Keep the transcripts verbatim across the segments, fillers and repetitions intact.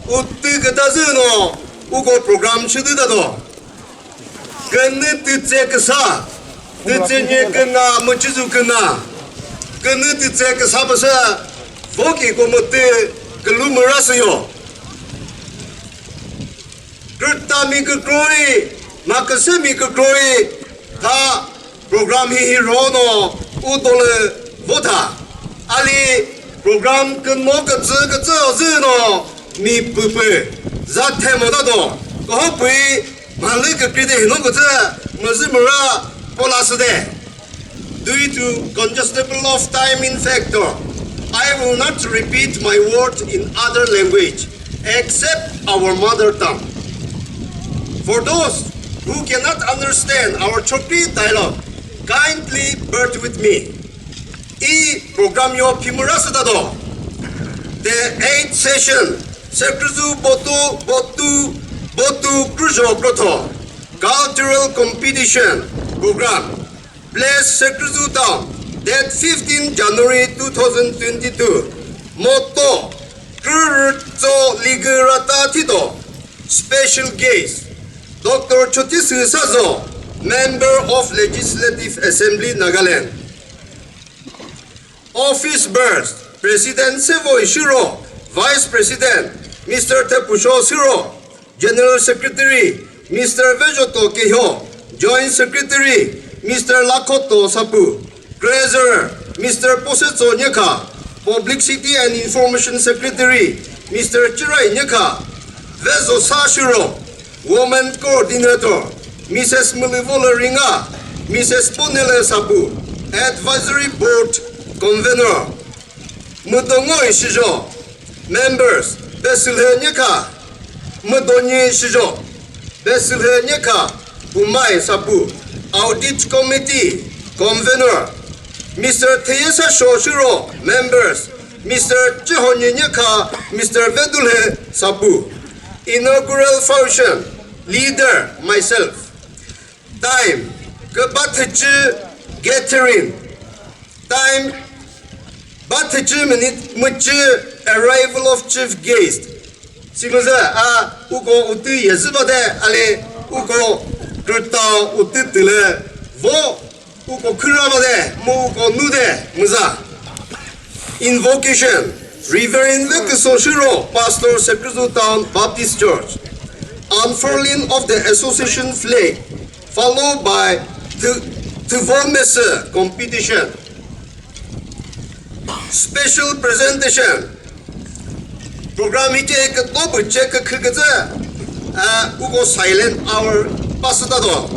Utü kütazü no uko program shüdü tato. Künü tütse küsa, tütse nye küna, müchüzü küna. Künü tütse küsa püsü, voki komütü külü mürasü yo. Kürtami kükroi, maküsemi kükroi, tha program hihi rono u dolü votha. Ali program küno kütsü kütsü ozü no mi püpü. Za themo da do. Koho pui mhalü kükride hino kütsü müzü müra pola süde. Due to congestion of time in factor, I will not repeat my words in other language except our mother tongue. For those who cannot understand our Chokri dialogue, kindly bear with me. I program yo phimüra sütado. The eighth session, Sekruzu Botu, Botu, Botu Krujo Krotho, Cultural Competition Program. Place Sekruzu Town, date fifteen January two thousand twenty-two. Motto, Krürütso Ligürata Thito. Special guest, Doctor Chotisü Sazo, Member of Legislative Assembly, Nagaland. Office bearers, President Sevoi Shiro, Vice President, Mister Thepusho Shiro, General Secretary, Mister Vejoto Kehyo, Joint Secretary, Mister Lakhoto Sapu, Treasurer, Mister Posetso Nyekha, Publicity and Information Secretary, Mister Chirai Nyekha, Vezo Sashiro, Women Coordinator, Missus Mulivolo Ringa, Missus Ponele Sapu, Advisory Board Convener, Mudongo Ishijo, Members, Besilhe Nyekha, Mudonyi Ishijo, Besilhe Nyekha, Umai Sapu, Audit Committee Convener, Mister Theyesa Shoshiro, Members, Mister Chihonyi Nyekha, Mister Vedulhe Sapu. Inaugural function, leader, myself. Time, kübathüchü gathering. Time, bathüchü minute, müchü arrival of chief guest. Simüzü, a, uko utü yezü bade, ale uko kürta utü tüle, vo uko khüra bade, mu uko nude, müza. Invocation, Reverend Veküso Shiro, Pastor, Sekruzu Town Baptist Church. Unfurling of the association flag, followed by the, the Vomese competition. Special presentation. Program hiche kütopü che kükhü kütsü, uh, uko silent hour pasüta do.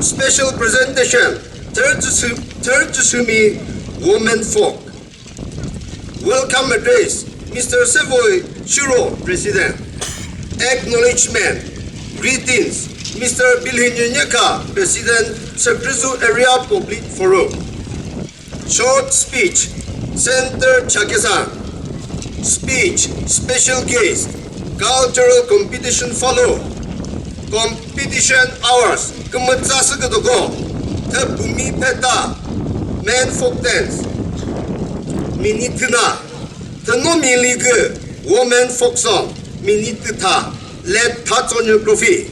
Special presentation, Third Jisumi women folk. Welcome address, Mister Sevoi Shiro, President. Acknowledgement, greetings, Mister Bilhinyo Nyekha, President, Sekruzu Area Public Forum. Short speech, Center Chakhesang. Speech, special guest, cultural competition follow. Competition hours, kümütsa sü küdoko, thepumi pheta, men folk dance, minute thüna, thünomi ligü, women folk song, minute thütha, let tha tsonyo trophy.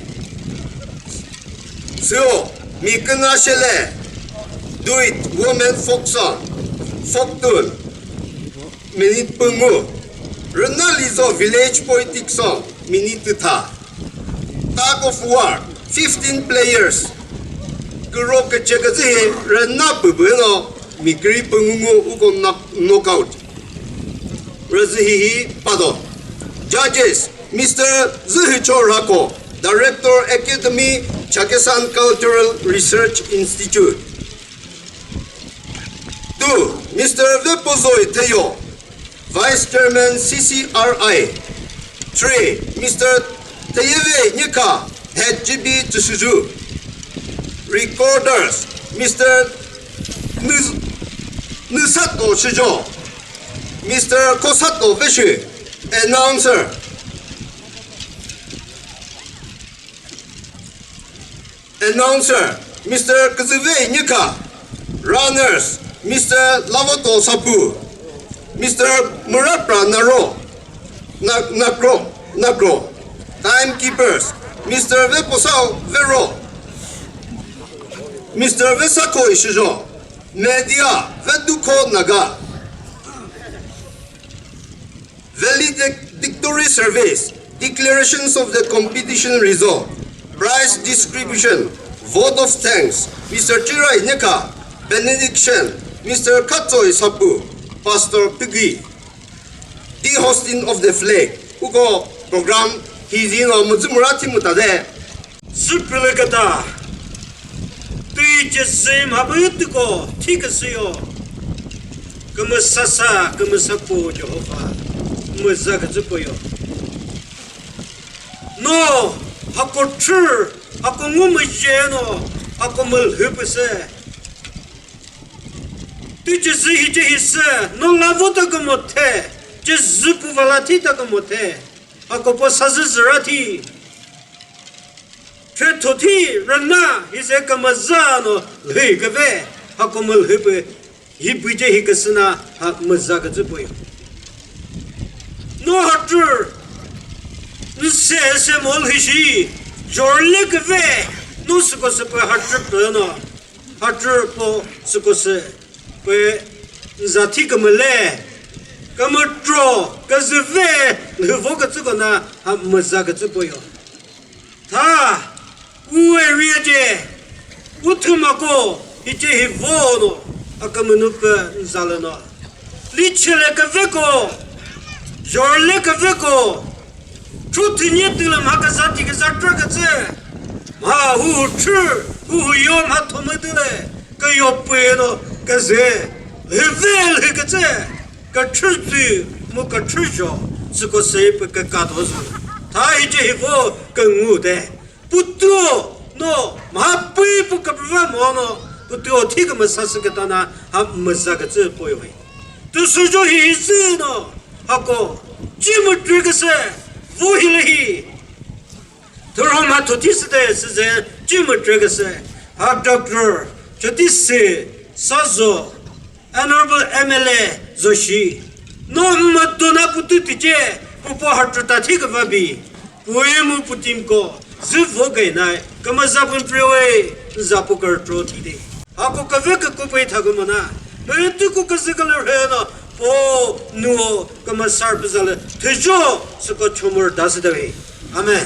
Seo, mi küna shele, duet, women folk song, folk tune, minute püngu. Rüna Lizo village poetic song, minute thütha. Tug of war, fifteen players. Küro küche küzü hi rüna püpü no, mi küri püngu ngu uko knock-, knockout. Rüzü hihi pado. Judges, Mister Zühicho Rako, Director Academy, Chakhesang Cultural Research Institute. Two, Mister Vepozoi Theyo, Vice Chairman C C R I. Three, Mister Theyeve Nyikha, Head G B Tsüsüzü. Recorders, Mister Nü-, Nüsato Shijo, Mister Kosato Veshi, announcer. Announcer, Mister Kuzüve Nyikha. Runners, Mister Lavoto Sapu, Mister Murapra Naro, Na-, Nakro. Nakro, timekeepers, Mister Veposao Vero, Mister Vesakho Ishijo, media, Veduko Naga, valedictory service, declarations of the competition result, prize distribution, vote of thanks, Mister Chirai Nyeka, benediction, Mister Khatsoi Sapu, Pastor Pigui. The hoisting of the flag. Uko program hi zino müzümüra thi mütade. Süpülü kata. Tüi chesü mhabütüko thi küsüyo. Kümüsasa, kümüsapo Jehovah. Müza küzüpoyo. No, hako chü, hako ngu müjeno, hako mülhü püsü. Tü chesü hice hisü, no lavo ta kümothe, chesü puvala thi ta kümothe, hako po sazü züra thi. Chethüthi rüna hise kümüza no lhü küve, hako mülhü pü, hi büce hi küsüna ha müza küzüpoyo. No hatür, nse se mol hishi, jorle küve, no süko süpü hatür pü no. Hatür po süko sü pü nza thi kümüle, kümütro, küzüve, lhüvo kütsüko na ha müza kütsüpoyo. Tha, u area ce, u thümako, hice hivo no, a kümünu pü nza lü no. Lichele küveko, jorle küveko, chuthinye tülü mha küza thi küza tra kütsü. Mha huhu chü, huhu yo mha thomü tülü, küyo püno küzü. Hüve lhü kütsü, küchü zü, mu küchü jo, süko sü pü küka do zü. Tha hice hivo küngu de. Putuo no mha pü pu küpüva mo no, putuo thi kümüsa sü kütana ha müza kütsü poyo ve. Tüsüjo hi hi sü no, hako, chi mütrü küsü, vu hi lü hi. Thürho mha thuthi sü de sü ze, chi mütrü küsü. Ha doctor, chuti sü, sa zo, Honorable M L A Zoshi, no müdona putu tice, pupo hatüta thi küva bi, puyi mu putimko, zü vo gay nai, kümüza pun priwe, za pu kürtro thi de. Hako küve küku pü tha kümüna, pütü ku küzü külü rhena, po nuo kümüsar püzalü, thüjo süko chomur da sü de we. Amen.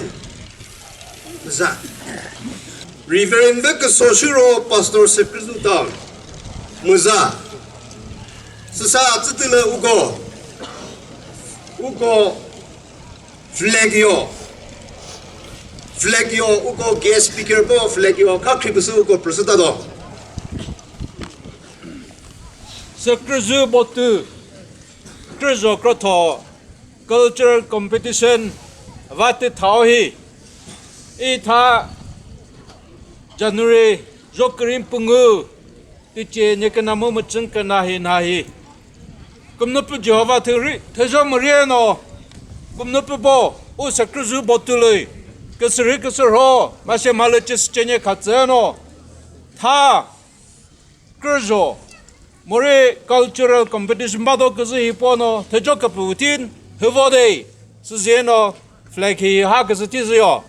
Za. Reverend Veküso Shiro, Pastor Sekrizu Town. Müza. Süsa atsütülü uko. Uko flag yo. Flag yo, uko guest speaker po flag yo. Kha khripüsü uko prüsüta do. Sekrizu Botu. Krizo krotho. Cultural competition va tü thao hi. I tha January jo kürim pungu tüche nyekena mu müchün kena hi na hi. Kümnüpü Jehovah thüri, thüjo mürieno. Kümnüpü bo, u Sekrizu Botu lü. Küsüri küsürho, mashe malü chis chenye khatseno. Tha Kürjo, mori cultural competition bado küzü hi pono, thüjo küpü utin, hüvo de, süzino, flag hi ha küzü tizüyo.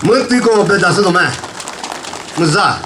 Mütüko bedasü dome. Müza.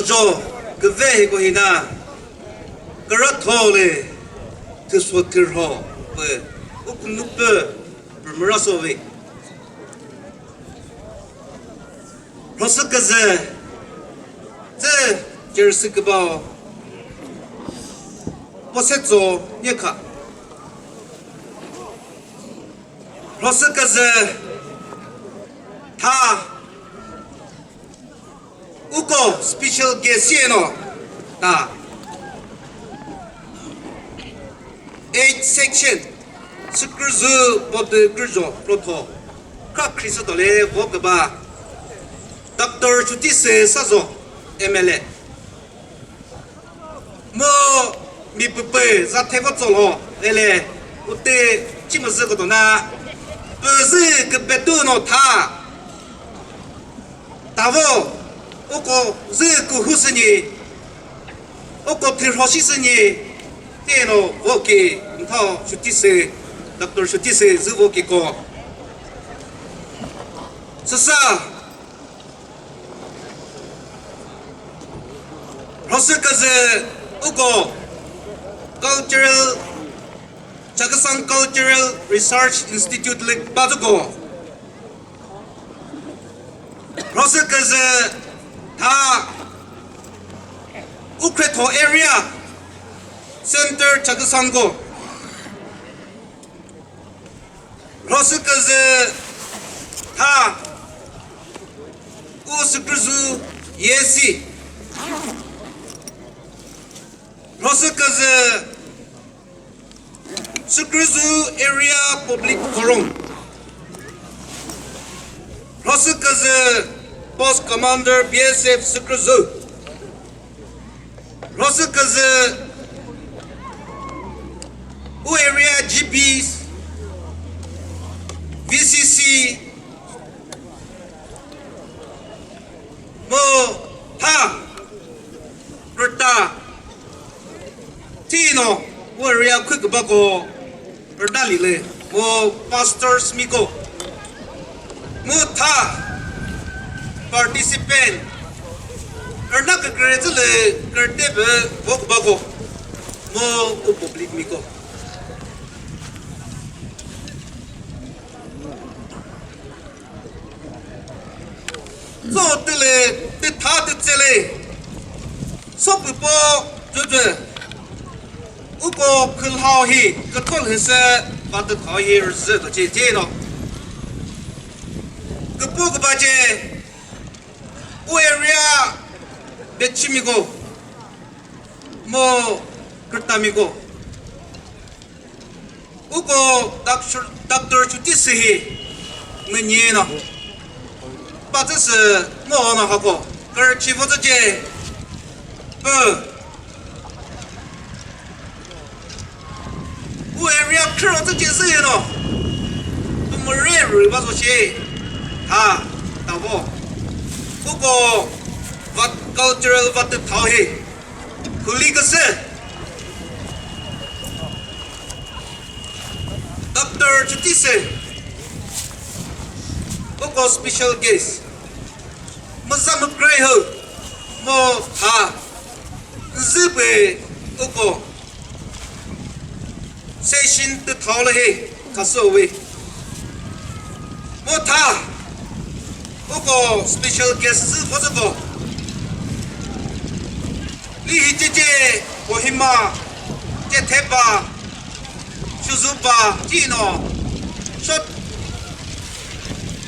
Jo, küve hiko hina, kara tho le, thüso thürho, pü, ukunu pü, pü mura so ve. Rhosü küzü, tsü, jersey kübao, posetso, nyekha. Rhosü küzü, tha, uko special guest yeno ta. Eight section, süküzü bodü kürjo protho. Kha Khristo le vo küba. Doctor Chutise Sazo, M L A. Mo mi püpü za theko tsolo ele ute chimüzü koto na püzü küpetu no tha. Tavo uko zü kuhu sünyi, uko thirho shi sünyi, teno voki ntho Chutise, Doctor Chutise zü voki ko. Süsa Rhosü küzü uko Cultural, Chakhesang Cultural Research Institute lü bazuko. Rhosü küzü tha Ukretho area center Chakhesang ko. Rhosü küzü tha u süküzü yesi. Rhosü küzü süküzü area public forum. Rhosü küzü post commander B S F süküzü. Rhosü küzü u area G P, V C C, mu tha rüta tino u area khu kübako. Rüna lile, mu pastors miko, mu tha participant, rüna kükre tsüle kürte pü vok bako, mu u public miko. Zo tüle, tütha tütsele, sopü po, jüjü. Uko khülhao hi, küthol hüsü, batü thao hi rüzü to che che no. Küpu kübace, u area bechimiko, mo kürtamiko. Uko doctor, doctor Chutise hi münyi no. Patsüsü ngo no hako. Kürchi votsü che. Pü. U area khro tsü che zü no. Pü mure rü ba zo she. Ha, tavo. Uko vat cultural vat thao hi. Huli küsü. Doctor Chutise. Uko special guest. Müza mükre hü. Mo tha. Züpü uko. Session tüthao lü hi khasü wi. Mo tha, uko special guest zü vo zü ko. Li hi che che Kohima, che thepa, Chuzupa, chino. Shot.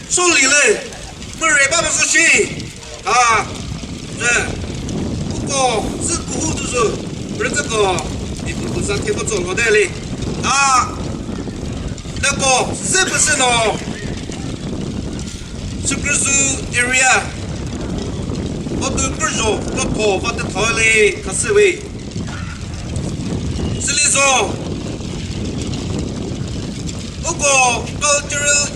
Soli lü, müreba ba so shi. Ha, ne, uko, zü kuhu tu zü, rüzü ko, ipu kuza keko tsolo de li. Ha, ne ko, zü püsü no, Süküzü area, o tu kürjo, ko tho, va tu tho li, khasü wi. Sülizo, uko cultural,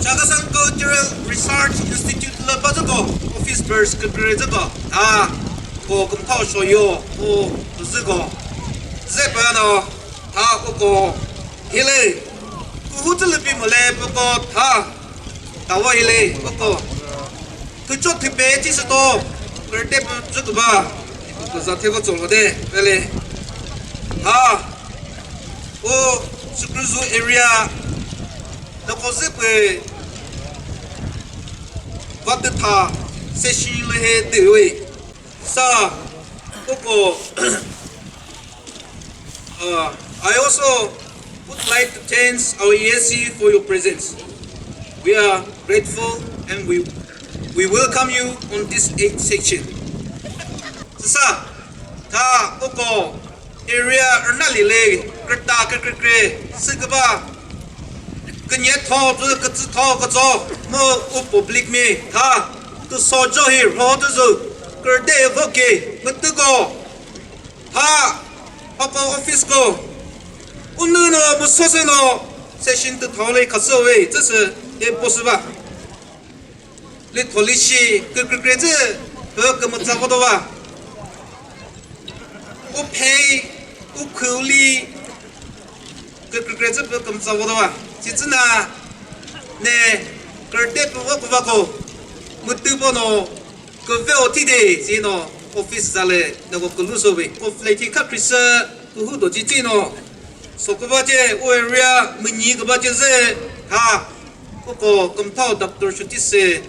Chakhesang Cultural Research Institute lü ba züko, office bearers kükre züko, a, ko kümtha shoyo, o züko, zepano, tha uko, hile, kuhu zülüpi mole, uko, tha, tawa hile, uko. Thücho thüpe thi sü to. Kürüte pü zü küba, küza theko tsolo de, pele. Ha, o Sükrüzu area, loko zü pü, vatü tha, seshi lü he de we. Sa, koko, Uh, I also would like to thank our E S C for your presence. We are grateful and we, we welcome you on this eighth section. Sisa, tha koko area rnalile kreta kekrekre sikaba künye tho zü kütsü tho kütso mu u public mi tha tu so jo hi ro tu zu kürde voke mütüko. Ha, papa office ko. Unu no, mu sose no, session tu thole khasü we, tsüsü, e posü ba. Le thole shi, kükre kre tsü, pö kümütsa vodo ba. U pei, u khuli, kükre kre tsü pö kümütsa vodo ba. Tsitsü na, ne, kürde pü vo kuvako, mütü bono, Küve o thide, zino office zale, nako külu sobi. Ko flag hi kha Christmas, kuhu do chi chi no. So kuba che, o area, münyi kuba che ze, ha. Koko, kümthao doctor shuti se.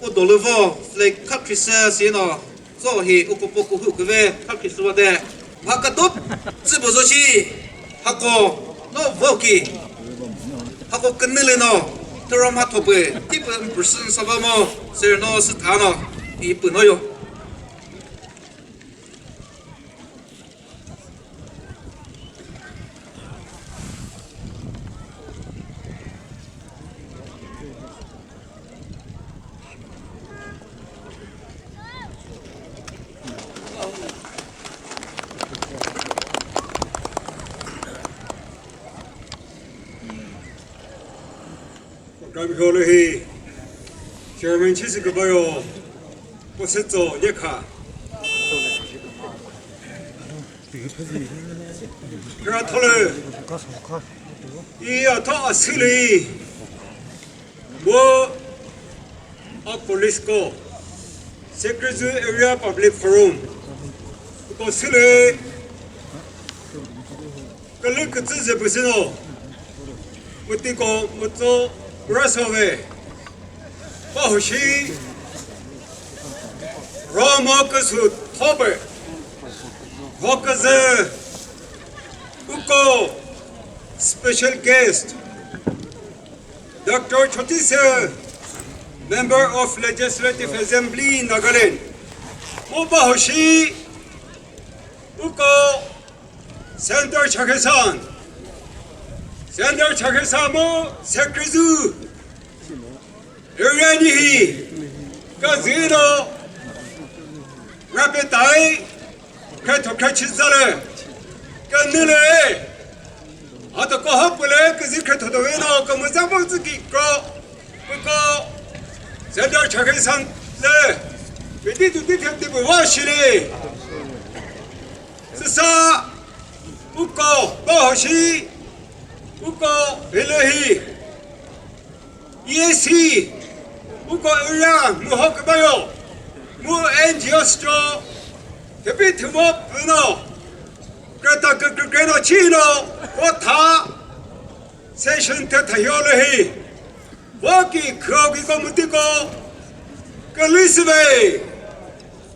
O doluvo, flag kha Christmas, zino. Zo hi, o kopo kuhu küve, kha Christmas de. Mhakatop, tsübo zo shi, hako, no voki, hako künüle no, thüro mhatho pü, tipü mpürsün saba mo, sir no, sü tha no, i pü no yo. Program holo hi chairman chisi kübayo posetso yekha. Kra thole. I atho asili. Bo a police ko. Sekrezu Area Public Forum. Ko sili. Kali kütsü ze püsino. Mutiko mutso rasove. Pahushi. Roma küsu thope. Hokazü. Uko. Special guest. Doctor Chotise, Member of Legislative Assembly, Nagaland. Mo pahushi. Uko. Center Chakhesang. Center Chakhesang mo Sekrezu. Area ni hi. Kazino. Rapetai. Kretho kretchi zale. Kanile. Ato ko hapule kazi kretho do vino ko muza mo ziki ko. Ko. Center Chakhesang le. Miti tu ti ti bu wa shili. Sisa, uko, bohoshi, uko, hilehi, E A C, uko area, mu hokebayo, mu N G O stro, tepi tumo puno, kreta ke kreno chino, kotha, session te thayo lehi. Voki khroki ko mutiko kalisive.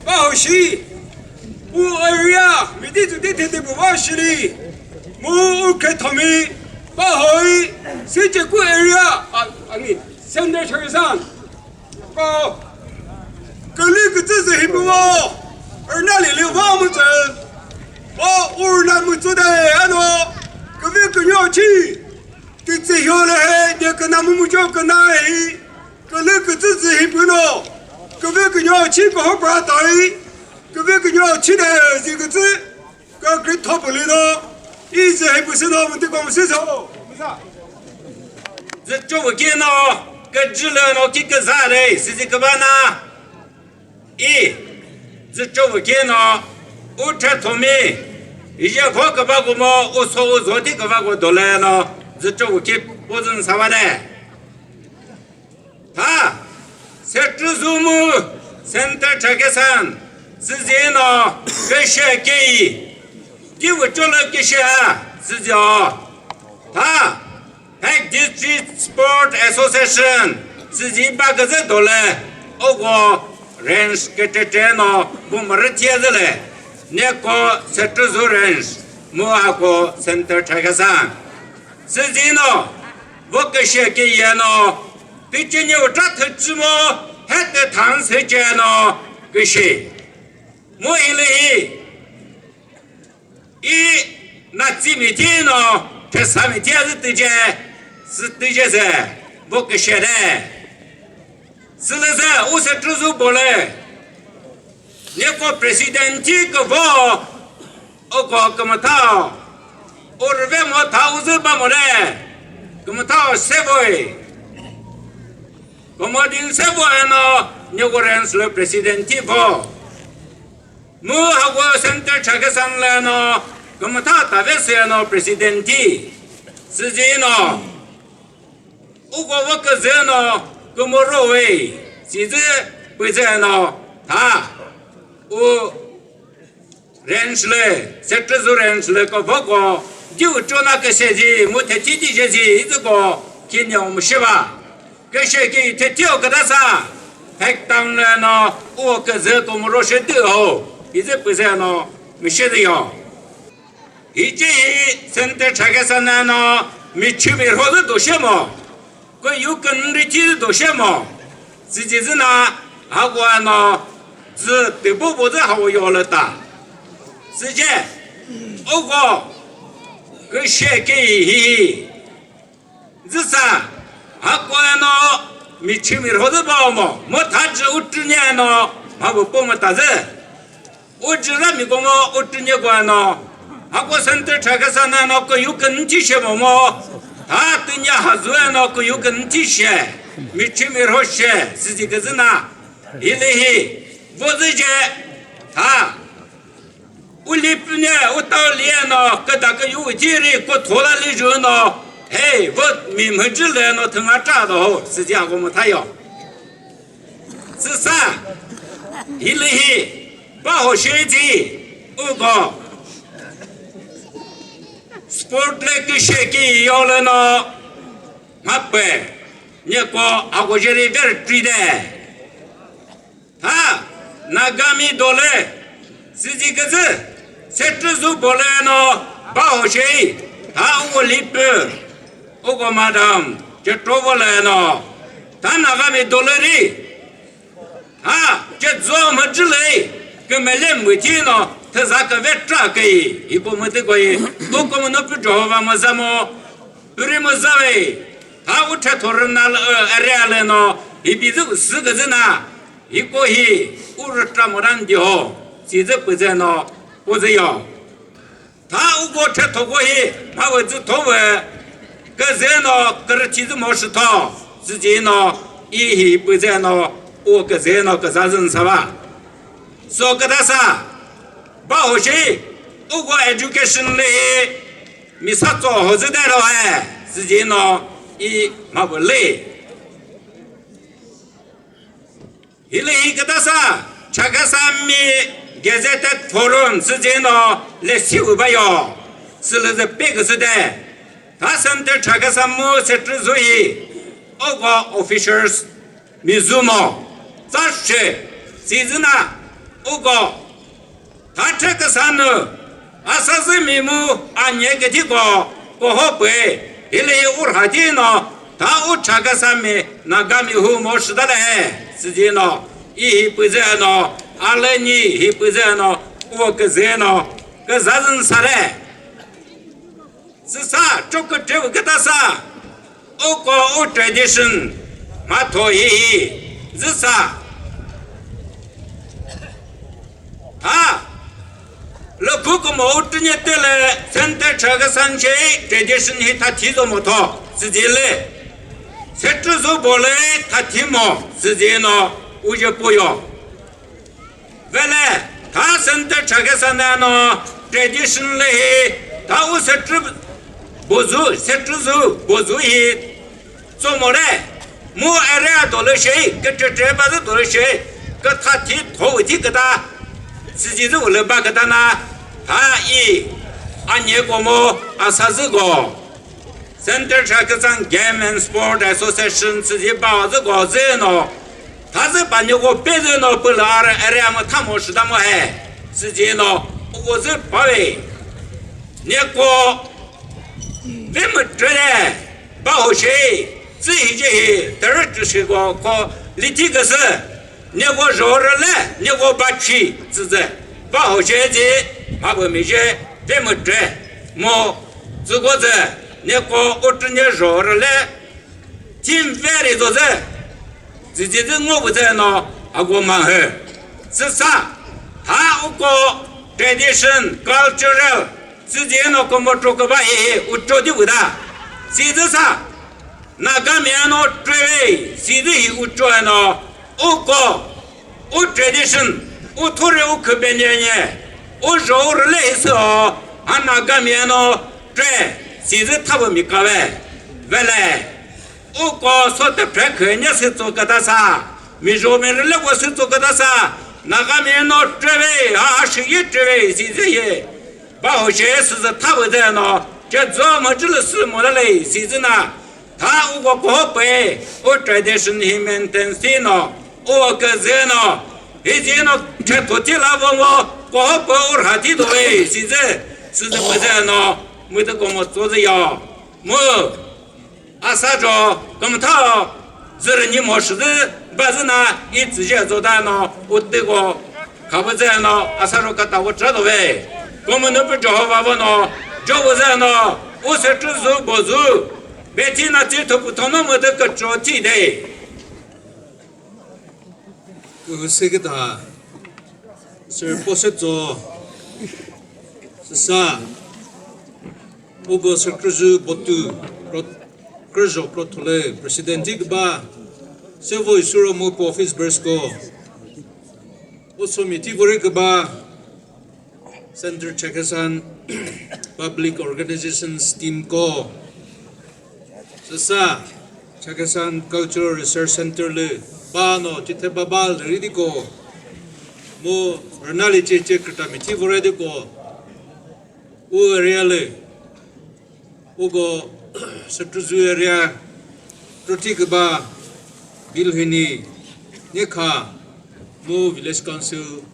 Bahoshi. U area miti tu ti ti bu vashili. Mu u krethomi. Bahoi. Siche ku area. A, ani. Center Chakhesang. Ko. Kali kütsü zü hibu vo. Erna lili va mutse. O urna mutsu de ano. Küvi künyo chi. Tütsü hiole he, ne küna mumucho küna he, külü kütsü zü hi püno, küve künyo chi koho pra tai, küve künyo chi de zü kütsü, ka kri thopulino, i zü hi püsüno, muti komsi so. Zü chobu kino, ka jüle no ki ka zare, sizi ka bana. I, zü chovu kino, u thre thomi, i je kho küva kümo, u so u zho thi küva kü dole no, zü chovu ki u zün sa va de. Ha, se tü zu mu, Center Chakhesang, süzi no, küshe kei. Di wü cholo küshe ha, süzi o. Tha, Phek District Sport Association, süzi ba küzü dole, ogo range kütete no, bu mürüthiye züle. Neko Setuzu range, mu ako Center Chakhesang. Süzi no, vo küshe kei yeno, tüchünye utra thüchü mo, hete thang süche no, küshe. Mu hili hi, i na tsi mi thi no, thesa mi thi azü tüje, sü tüje se, vo küshe de. Sülüzü, u Setuzu bole. Neko president thi küvo, oko kümütha. U rüve mo tha uzü ba mo de. Kümütha o sevoi. Komodin sevoi no, neko range lü president thi vo. Mu hako Center Chakhesang lü no, kümütha tave se no president thi. Süzi no. Uko vo küzü no kümüro we, sizi püzü no tha. U range lü, Setuzu range lü ko vo ko, jiu chona küshe zi, mu thethi di je zi, izi ko, kinyo mu shiva. Küshe ki thethi o küta sa, Phek Town lü no, u küzü kümüro she di ho, izi püzü no, mu shi di yo. Hiche hi Center Chakhesang no mi chimi rho zü do she mo. Ko yu künri thi zü do she mo. Süzi zü na ha ko no zü ti bu bu zü ha wo yo le ta. Süce. Oko. Küshe ki hi hi. Züsa, hakoe no, mi chimi rho zü ba mo, mo tha chü u tünye no, ma bu po mo ta zü. U chü ra mi ko mo, u tünye ko no, hako Center Chakhesang no, ko yu kün thi she mo mo, tha tünye ha zü no, ko yu kün thi she, mi chimi rho she, süzi küzü na, hili hi, vo zü je, tha, u li püne, u tao liye no, küta küyu u thiri, ku thola li ju no, hey, vo mi mhüjü le no, thünga tra do ho, süzi ako mo thayo. Süsa, hili hi, ba ho she zi, uko. Sport le küshe ki yo le no, ma pe, nye ko, ako jeri ver tri de. Tha, Nagami dole, süzi küzü, Setuzu bole no, ba ho shei, tha uko lipü, uko madam, che trovo le no, tha Nagami dole ri, tha, che zo mhüjü le, kümele mhüthi no, thüza küve tra kei, ipo mhütü koi, uko mhüno pü Jehovah mhüza mo, Püri müzave, tha u thethorü na lü, area lü no, hi bizü sü küzü na, hi ko hi, u rütra moran di ho, sizü püzü no, püzü yo. Tha u ko thetho ko hi, ma vü zü tho vü, küzü no, kürü chizü mo shü tho, süzi no, i hi püzü no, u küzü no, küzazün sa va. So küta sa, ba ho shi, u ko education lü hi, mi sa tso ho zü de ro he, süzi no i ma vü le. Hili hi küta sa, Chakhesami Gazetted Forum süzi no le si u ba yo, sülü zü pe küsü de. Tha Center Chakhesang mu Setuzu hi, oko officers, mi zu mo, tsa she, sizü na, oko, tha che küsa nü, a sa zü mi mu, a nye küthi ko, ko ho pü, hili u rha thi no, tha u Chakhesami, Nagami hu mo shü ta le, süzi no, i hi püzü no, a le nyi hi püzü no, u küzü no, küzazün sa le. Süsa, chokü che vü küta sa, oko u tradition, ma tho hi hi, züsa. Ha, lü khu kümo u tünye tele, Center Chakhesang che tradition hi tha thi zo mo tho, süzi le. Setuzu bole tha thi mo, süzi no, u je po yo. Vele, tha Center Chakhesang no tradition lü hi, tha u Setu bozu, Setuzu bozu hi, tso mo le, mu area do lü she, kütete ba zü do lü she, Kütha thi tho thi küta, süzi zü ulü ba küta na, tha i, a nyeko mo, a sa zü ko. Central Chakhesang Game and Sport Association süzi ba zü ko zü no, tha zü ba nyeko pe zü no, pülü ar area mo tha mo shida mo he, süzi no, uko zü ba we. Nyeko, ve mü tre, ba ho she, zü hi je hi, terü tü shi ko, ko, li thi küsü. Neko zhorüle, neko ba chi, züzü. Ba ho she zi, ma bu mi she, ve mü tre. Mo, zü ko zü, neko u tü ne zhorüle, team very zo zü. Zi zi zü ngo bu zü no, a go ma he. Zü sa, ha u ko tradition, cultural, zü zi no ko mo tro ko ba he he, u tro di bu da. Si zü sa, Nagami ano treve, si zü hi u tro no, u ko, u tradition, u thuri u khü benye nye, u zho u rüle hi sü o, ha Nagami ano tre, si zü tha bu mi ka ve, vele, u ko so te phre khü nye si tso küta sa, mi zho mi rüle ko si tso küta sa, Nagami ano treve, ha, ha shi yi treve, si zü hi. Ba ho she süzü tha vü zü no, che zo mo chülü sü mo la le si zü na, tha u ko ko pe, u tradition hi maintain si no, u kü zü no, hi zü no, che tho thi la vo mo, ko pe u rha thi do ve si zü, süzü pü zü no, mu de ko mo zo zü yo. Mu, Asa jo, kümütha, zü rünyi mo shüzü, ba zü na, i tsü je zo da no, u tü ko, kha bu zü no, asa jo kata wo tra do ve. Kümünu pü Jehovah vo no, jo bu zü no, u se tü zu bo zu, be thi na thi thu pu tho no mu tü kü cho thi de. Kühüsü küta, sir poset zo, süsa, uko sir krüzü botu, pro-, krüzho prothole, president ti küba, sevo isuro mu po office bearers ko, uso mi ti vori küba, Central Chakhesang Public Organizations Team ko, süsa Chakhesang Cultural Research Center lü ba no chithe ba ba lü ri di ko, mu rüna li che che küta mi thi vore di ko, u area lü, uko Sükrüzü area, Proti küba, Bilhini, Nyekha, mu Village Council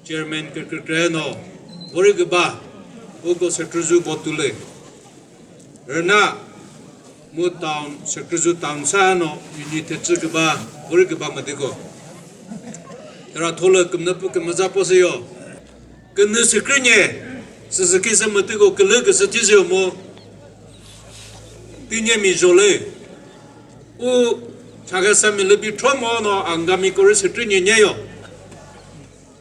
Chairman kükre no, vori küba, uko Sükrüzü botule. Rena, mu town, Sükrüzü town sa no, unit thetsü küba, vori küba madiko. Tera thola kümna pu kümza po se yo. Künü sükrünye, süsü kisa mütüko külü küsü thizio mu. Tünye mi jole. U Chakhesami lü bi thromo no Angami kori sükrünye nyeyo.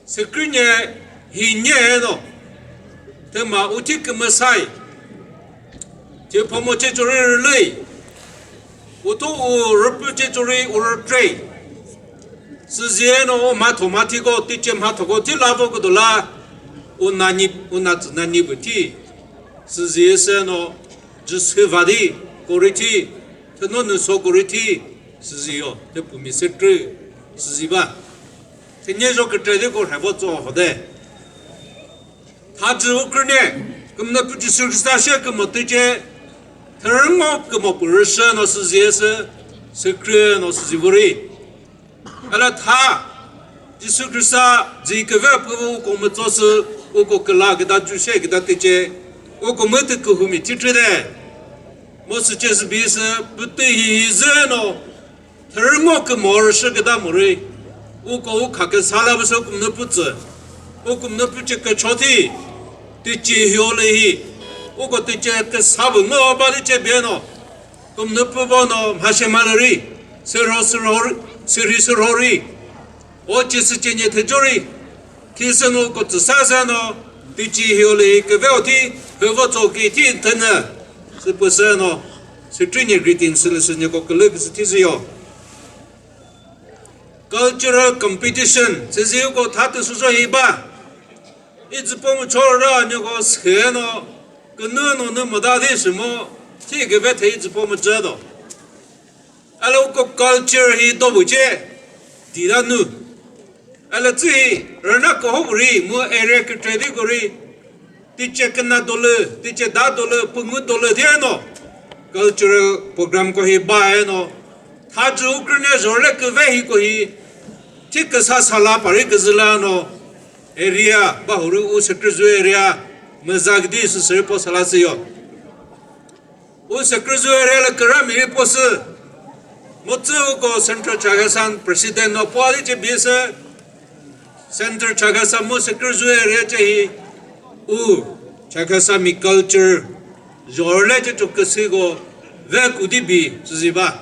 Sükrünye hi nye no. Thüma uthi kümüsai. Thiphomo che chori rülüi. Utho u rüpü che chori u rütrei. Süzie no u mhatho mhathiko, tiche mhathoko thi lavo küdo la. U nani, u natsü nani bü thi. Süzie se no, jüsü vadi, kori thi. Thüno nüso kori thi. Süzio, thepumi se krü. Süzi ba. Thenye jo kütredi ko rhevo tso hode. Thazü ukrüne, kümüna pü Jisu Khrista she kümütü che, thürüngo kümüpü rüshe no süziyesü, sükrü no süzivuri. Ala tha, Jisu Khrista zi küve püvü uko mütsosü, uko küla küta jushe küta tiche, uko mütü kühumi titride. Mo süche sübisü, pütü hi hi zü no, Thürüngo kümorü shü küta mori, uko u kha küsa la bese u kümüzü pütsü, u kümüzü pütsü kücho thi, tichi hio lehi, uko tiche küsa bü ngo ba tiche beno, kümüzü pü bono mhashe malari, siro siro, siri siro ri, o chisi chenye thejori, Thisüno ko tsüsa seno, tichi hioli küveo thi, hüvo tso ki thi thünü, süpü seno, sütrinye greeting sülü sünye ko külü küsü thisüyo. Cultural competition, süzü ko thatü süzho hi ba. Izü pomu chora nyo ko seno, künü no nü müda thi sümo, thi küve the izü pomu chado. Alo ko culture hi do bu che, tira nu. Ala tsühi rüna koho kuri mu area kükre di kuri, tiche kena dolü, tiche da dolü, pungu dolü diye no cultural program kohi ba e no. Thajü ukrüne zorle küve hi kohi, thi küsa sala pari küzüla no. Area, bahuri u sekre zü area, müzagdi süsüri po sala siyo. U sekre zü area le küra miri po sü. Mutsu uko Central Chakhesang President no po ali che bise. Central Chakhesang mu sekre zü area che hi. U Chakhesang mi culture. Zorle che chok küsi ko ve kudi bi süzi ba.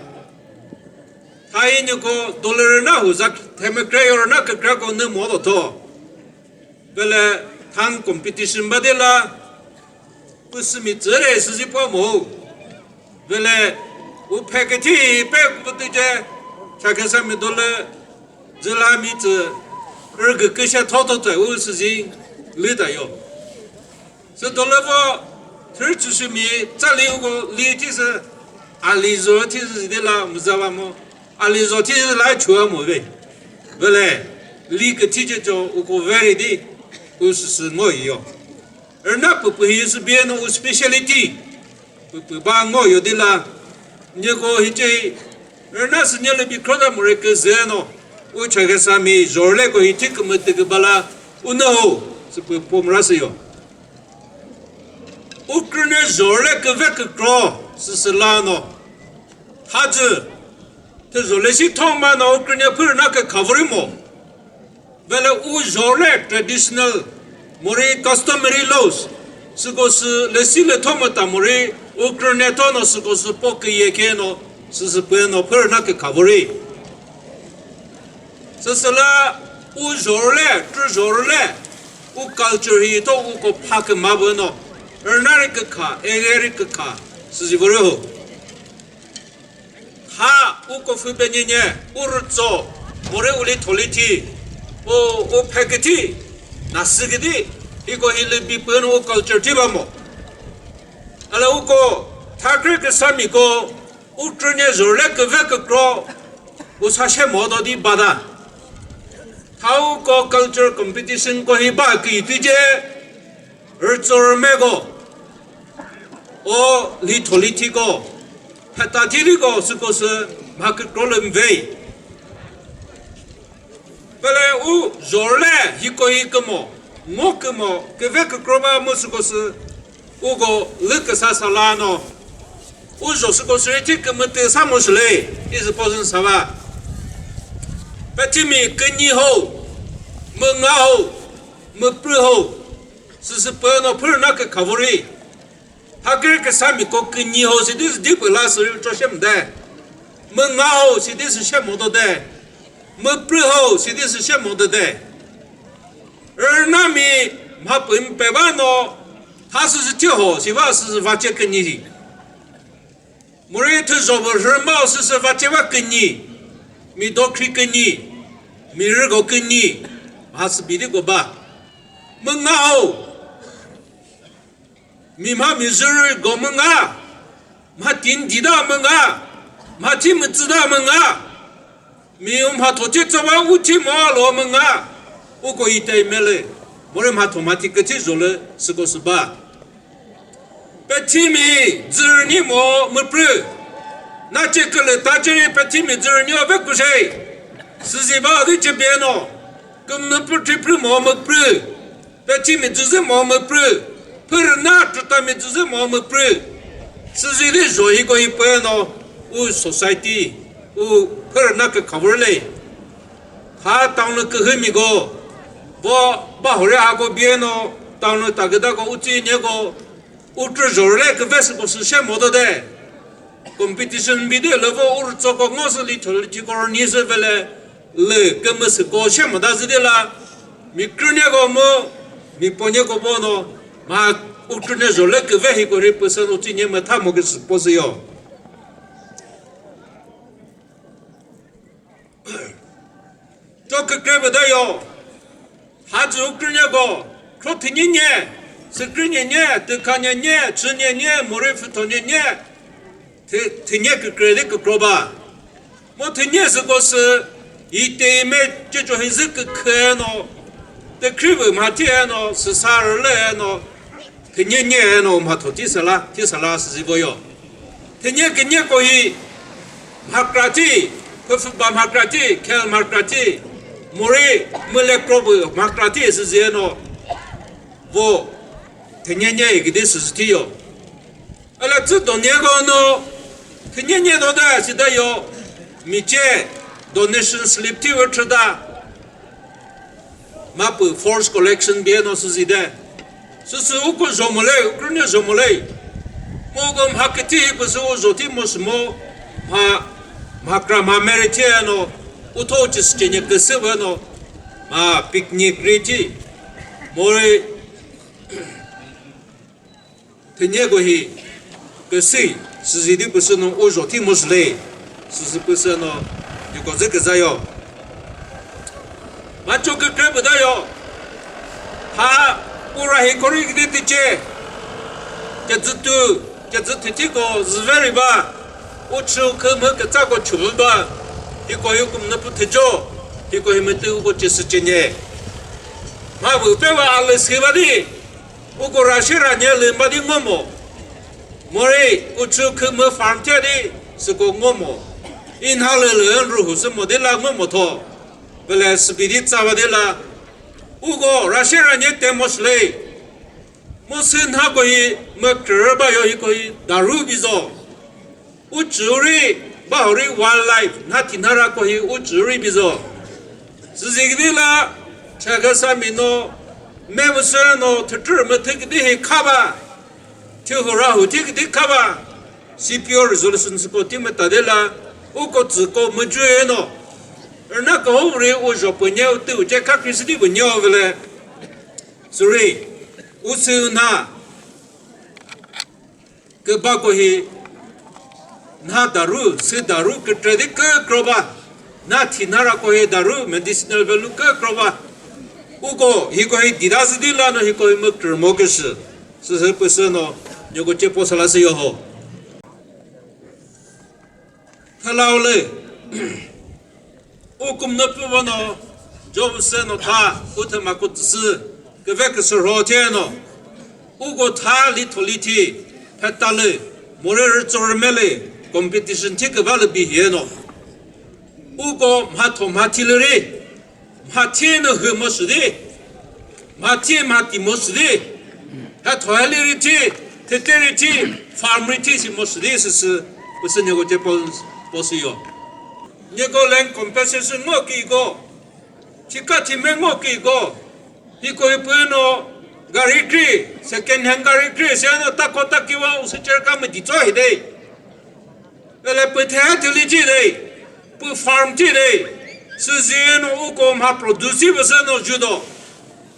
Thayi ni ko dollar na hu zak themekre yor na kükre ko nü mo do tho. Vele than competition ba de la, püsü mi tsüre süzi po mo. Vele u phe küthi pe kutü che, Chakhesang mi dollar, züla mi tsü, ürgü küshe tho tho tsü u süzi lü ta yo. Sü dolü vo, thürü chüshü mi, tsali uko li thi sü, ali zo thi sü zide la müza va mo, ali zo thi sü la chua mo ve. Vele, li küthi che cho uko very di, u sü sü ngo yo. Rüna püpü hi sü bieno u speciality. Püpü ba ngo yo di la, nye ko hi che, rüna sü nye le bi khroda mo re küzeno, u Chakhesang mi zorle ko hi thi kümütü kübala, u no ho, sü pü pom ra sü yo. Ukrüne zorle küve kükro süsü la no. Thajü, thü zorle shi thong ma no ukrüne phürü na kükha vori mo. Vele u zorle traditional, mori customary laws. Süko sü lesi le thong ma ta mori ukrüne tho no süko sü po küye ke no, süsü pü no phürü na kükha vori. Süsüla u zorle, tü zorle, u culture hi to u ko pha küma bü no, rüna ri kükha, ege ri kükha, süzi vori ho. Ha u ko fü be nye nye, u rütso, mori u li tholi thi, u, u phe küthi, na sü küthi, hi ko hi lü bi pü no u culture thi ba mo. Ala u ko, thakre küsa mi ko, ukrüne zorle küve kükro, u sa she mo do di bada. Thau ko culture competition ko hi ba ki ti je, rütso rüme ko, o li tholi thi ko, pheta thi li ko, süko sü ma kükro lü mvei. Pele u zorle hi ko hi kümo, ngo kümo, küve kükro ba mu süko sü, u ko lü küsa sala no. U zo süko sü thi kümütü sa mu sü le, i zü po zün sa ba. Pethimi künyi ho, münga ho, müprü ho, süsü pü no phürü na kükha vori. Hakiri küsa mi ko künyi ho si di, di pü la sü ri cho she mde. Münga ho si di sü she mo do de. Müprü ho si di sü she mo do de. Rüna mi mha pü mpe ba no, tha süsü thi ho si ba süsü va che künyi hi. Mori thüzho vü rhü mao süsü va che va künyi. Mi dokhri künyi. Mi rüko künyi. Mha sübi di ko ba. Münga ho. Mi mha mi zü rüko münga. Mha tin di da münga. Mha thi mütsü da münga. Mi u mhatho che tsa va u thi mo lo münga. U ko i te mele. Mori mhatho mha thi küthi zho le süko sü ba. Pethimi dzürünyi mo müprü. Na che külü ta che ri pethimi dzürünyi o ve kushe. Süzi ba di che bie no. Kümüprü thiprü mo müprü. Pethimi dzüzü mo müprü. Phürü na tütami dzüzü mo müprü. Süzi di zho hi ko hi pue no. U society. U phürü na kükha vori le. Ha town lü kühümi ko, vo bahori ha ko bie no, town lü ta küta ko, utsi nye ko, u tü zhorüle küve sü ko sü she mo do de. Competition bi de lü vo u rütso ko ngo sü li tholi thi ko rünyi sü vele lü kümüsü ko she mo da zü de la, mi krü nye ko mu, mi po nye ko vo no, ma u tü nye zhorüle küve hi ko ri pü sü utsi nye mütha mo küsü po sü yo. Cho kükre bü da yo. Ha zü u krü nye ko. Kro thünye nye. Sü krü nye nye. Tükha nye nye. Chü nye nye. Mori fütho nye nye. Thü, thünye kükre di kükro ba. Mo thünye sü ko sü. Ite me checho hi zü kükhü no, te khri vü mha thi no, süsa rüle no, thünye nye no, mha tho thi sala, thi sala sü zi voyo. Thünye künye ko hi, mha kra thi, küfü ba mha kra thi, khel mha kra thi, mori, müle kro vü mha kra thi sü zi no, vo, thünye nye kidi sü zi thi yo. Ala tsü donye ko no, thünye nye do da, si da yo, mi che, donation slip thi vü thü da. Ma pü force collection bie no sü zi de. Sü sü uko zho mo le, uko ne zho mo le. Mo ko mha küthi pü sü u zho thi mo sü mo, mha, mha kra mha meri thi no, u tho chi sü chenye küsü vü no, ma picnic ri thi. Mo ri, thünye ko hi, küsü, süzi di püsü no u zho thi mo sü le, süzi püsü no, yuko zü küza yo. Ma cho kükre pü da yo. Ha, u ra hi kori kidi ti che. Che zü tu, che zü thi thi ko zü veri ba. U chü khü mü kütsa ko chü ba. Hi ko hi kum na pu thi cho. Hi ko hi mü tu ko che sü che nye. Ma vü pe va a lü si ba di. Uko rashi ra nye lü mba di ngo mo. Mori, u chü khü mü farm che di, süko ngo mo. I nha lü lü nru hu sü mo di la ngo mo tho. Vele sübi di tsa va di la. Uko rashi ra nye te mo sü le. Mo sü nha ko hi mü kre ba yo hi ko hi daru bi zo. U chü ri, ba ho ri wildlife, nha thi nha ra ko hi u chü ri bi zo. Süzi kidi la, Chakhesami no, me vü sü no, thütrü mü thü kidi hi kha ba. Thü hu ra hu thi kidi kha ba. C P O resolution sü ko thi mü ta de la, u ko tsü ko mü ju e no. Rüna ko hu ri u zho pü nye u tü u che kha kri sü di pü nye o vele. Sü ri, u sü na. Küba ko hi nha daru, sü daru kükre di kükro ba. Nha thi nha ra ko hi daru, medicinal value kükro ba. Uko hi ko hi dida zü di la no hi ko hi mü kre mo küsü. Sü sü püsü no, nyoko che po sala sü yo ho. Thüla u lü. U kum no pü va no, Job sü no tha, u thüma ko tsü sü, küve küsü rho the no. Uko tha li tho li thi, pheta lü, mori rütso rüme lü, competition thi küva lü bi hie no. Uko mha tho mha thi lü ri, mha thi no hü mo sü di, mha thi mha thi mo sü di, ha tho ha li ri thi, thete ri thi, farm ri thi si mo sü di sü sü, püsü nyoko che po, po sü yo. Nyeko land compensation ngo ki ko, thika thime ngo ki ko, hiko hi pü no gari kri, second hand gari kri, se no tako taki wa u sü cher ka mü di cho hi de. Ele pü the ha thili chi de, pü farm chi de, sü zi no uko mha produce pü sü no ju do.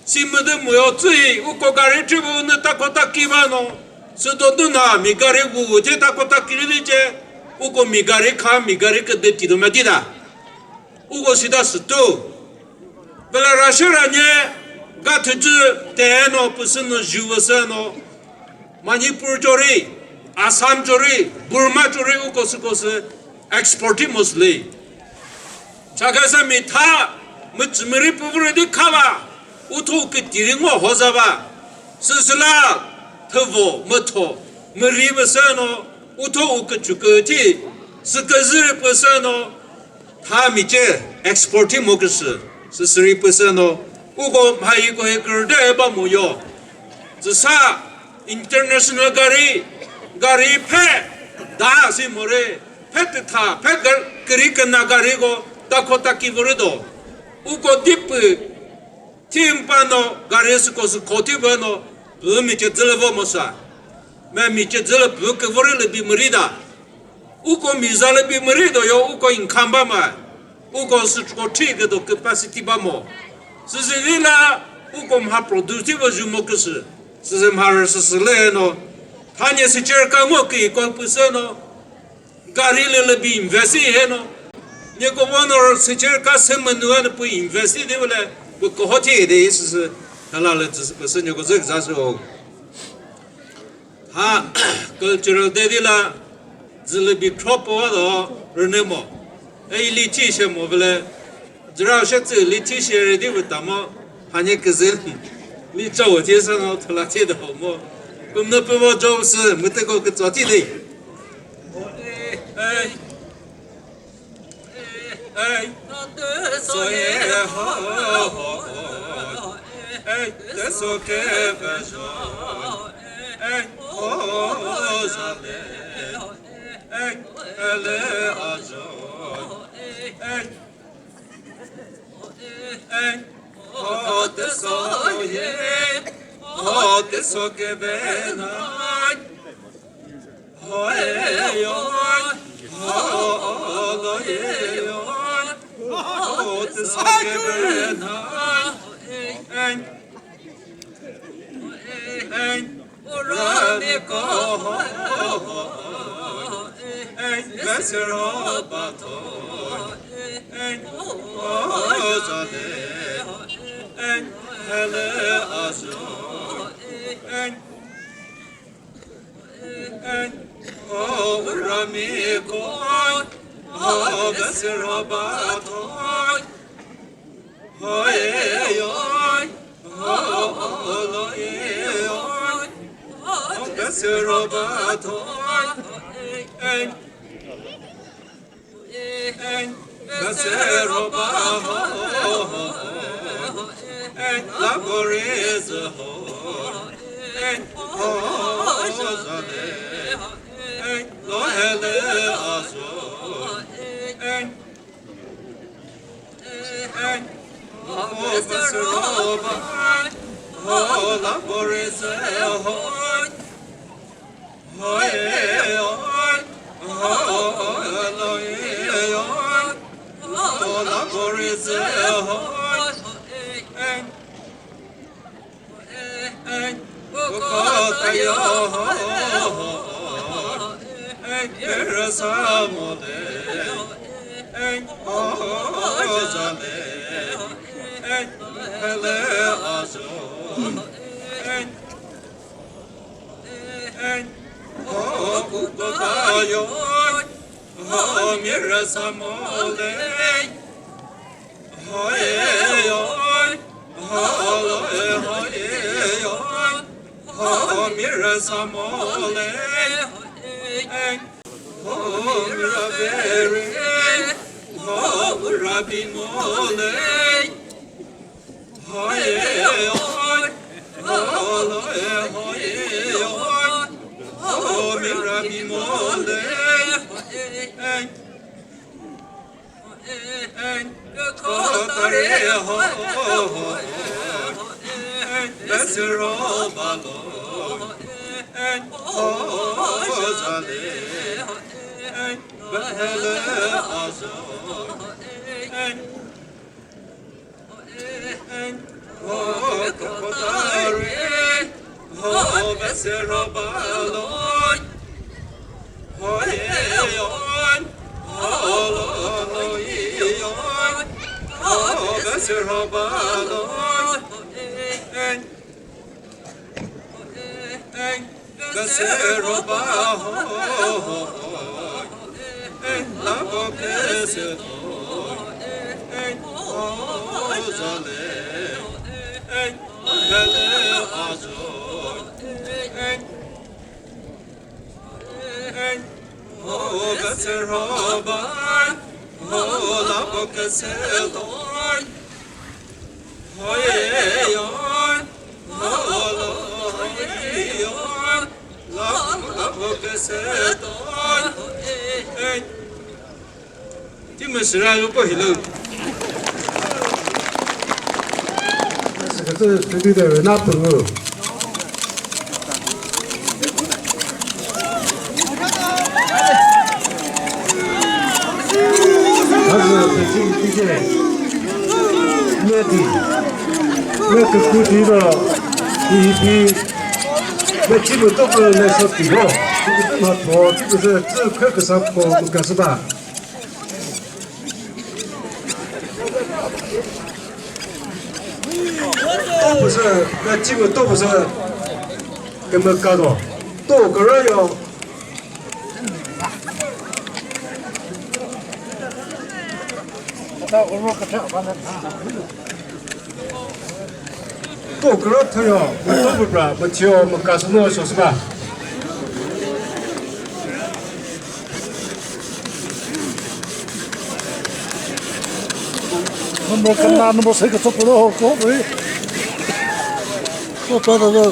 Si müdü müyo tsühi, uko gari tribü nü tako taki ba no, sü do dü na mi gari vu vu che tako taki ri li che, uko mi gari kha, mi gari küdü ti do ma ti da. Uko sida sü tu. Vela rashi ra nye, ga thücü te no, püsü no, ju vü sü no, Manipur chori, Assam chori, Burma chori, uko sü ko sü export thi mo sü le. Chakhesami tha, mü chümüri püvüri di kha va, utho kütiri ngo hoza va. Süsüla, thüvo, mütho, müri vü sü no, utho u küchü küthi, sü küzüri pü sü no, tha mi che export thi mo küsü, süsüri pü sü no, uko mha yi ko hi kürde ba mo yo. Züsa international gari, gari phe da si more, phe tütha, phe gar-, kiri kena gari ko tako taki vori do. Uko dipü, thi mpa no gari süko sü kho thi vori no, pü mi che zülü vo mo sa. Me mi che zülü pü kü vori lü bi müri da. Uko miza lü bi müri do yo, uko income ba ma. Uko süko thi küdo capacity ba mo. Süsü vila uko mha productive ju mo küsü. Süsü mha rü süsü le no. Thanye sü cher ka ngo ki ko püsü no. Gari lü lü bi invest he no. Nyeko vo no sü cher ka sü münu a pü invest de vile. Pü ko ho thi de süsü. Hala le süsü püsü nyeko zek za sü o. Ha, cultural day di la, zülübi kro po va do rüne mo. E ili chi she mo vele, Zira she tsü li thi she re di vü ta mo, ha nye küzü li cho wü thi sü no thula thi do mo. Kümüzü pü vo Job sü mütüko kütso thi di. Ei, ei, so ye ho, ei, te so ke ve jo, ei, ho, ho, za le, ei, ele a jo, ei. Ho te so ye, ho te so ke ve na. Ho e yo, ho lo ye yo, ho te so ke ve na. Ura mi ko, ei, ve sü ro ba tho, ei, o za le, ei, hele a zo, ei, ei, o ura mi ko, o ve sü ro ba tho. Ti mü süra lu ko hi lo. Sükütü tütü de na püngu. Tazi pütü tütü. Ne di. Ne kükü di lo. Hi hi. Ne chi mü to ko ne so ti lo. Ti mü to, ti mü se, ti kükü sa ko, kükü sa ba. Topüsü, na chimü topüsü, kümüka do. To kürüyo. Ko kro thoyo, mo to bu bra, mo chio, mo ka suno so sba. Number kana, number sai ka to puro ko ri. Ko pa da da.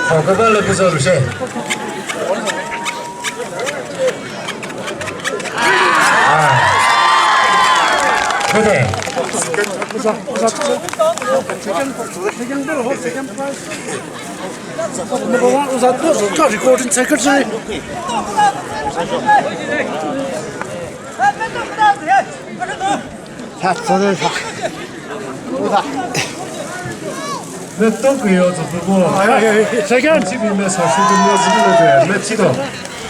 Hokaba le puso rushe. Ah. Kode. Number one, uzat, uzat, recording secretary. Sa, sa, sa. Uza. Ne to kuyo zo pu mo. Second. Chi bi me sa shu de mo zi lo de. Me chi do.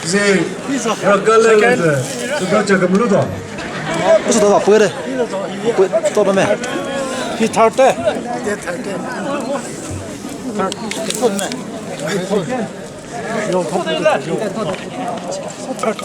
Zi. Ra ga le de. Su ga cha ga mu lo do. Uza do ba pu de. Pu to ba me. Hi third te. Third. Yo, third. Third.